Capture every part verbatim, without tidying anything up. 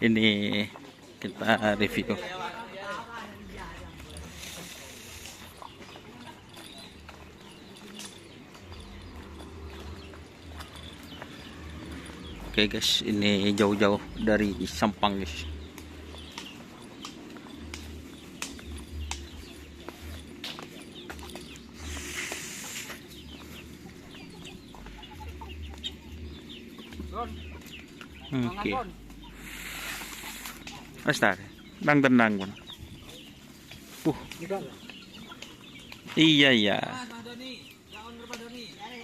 Ini kita review. Oke, guys, ini jauh-jauh dari Sampang, guys. Oke. Wes ta, nang tenang, Bun. Uh. Iya, iya. Dari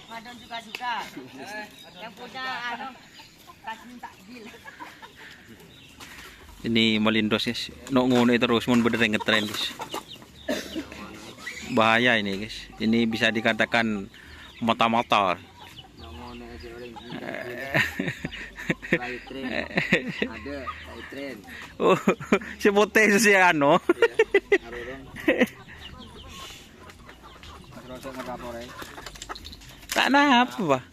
Madon suka-suka. Yang punya anu, tajin takjil. Ini malindos, guys. Nok ngono terus, mon bener ngetren, guys. Bahaya ini, guys. Ini bisa dikatakan mata-mata. Nok ngono aja orang gila. Lain tren. Ada, lain tren. Oh, si putih si anu. Iya, arurung. Terus ngerapor aja. Tak napa, Pak.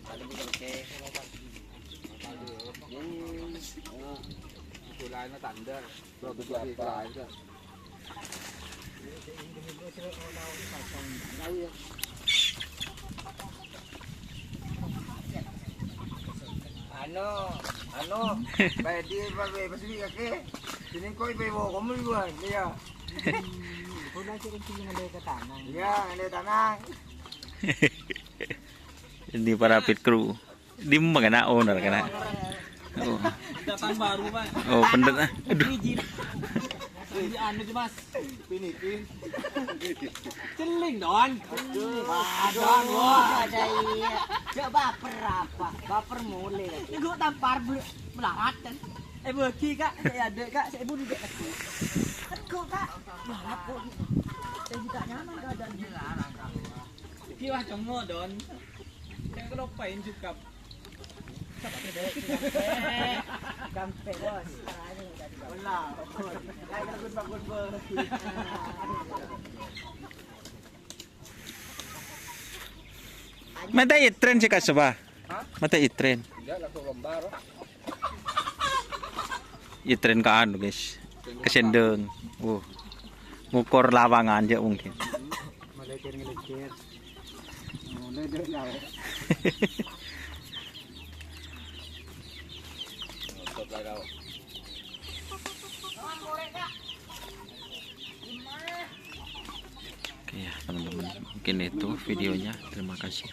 Ini, oh, itu lainnya tanda. Produk apa? Anu, anu, bae di, bae, bae, pas ini kaki. Sini koi, bae, bawa kamu, Iwan. Iya. Udah sih, kuncinya ada ke tanah. Iya, ada tanah. Ini para pit crew. Dimma kèna owner kèna. Oh. Pendatang baru, Pak. Oh, pendat-, ah. Aduh. Izin. Ini anu, Mas. Pinikin. Celing, Don. Aduh. Wah, Don, wah. Ada iya. Cek baper apa? Baper mulai. Ini gua tampar ber-, melarat kan. Eh, bagi, Kak. Saya ada, Kak. Saya bunuh dia. Teguh, Kak. Melarat kok gitu. Saya juga nyaman keadaan dia. Iki wah cemo, Don. Yang kelopain juga. Gampe, Bos. Belah. Kayak bagus, bagus, Bos. Mata itren sih, Kak, coba. Hah? Mata itren. Enggak, langsung lomba, Bro. Itren ka anu, guys. Kesendeng. Wuh. Ngukur lawangan ya mungkin. Mulai kir ngelikir. Mulai dari laut. Nutup lah kau. Oke ya, teman-teman, mungkin itu videonya. Terima kasih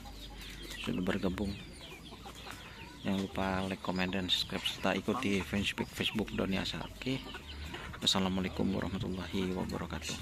sudah bergabung. Jangan lupa like, komen, dan subscribe, serta ikuti fanspage Facebook Doni Asal. Oke. Wassalamualaikum warahmatullahi wabarakatuh.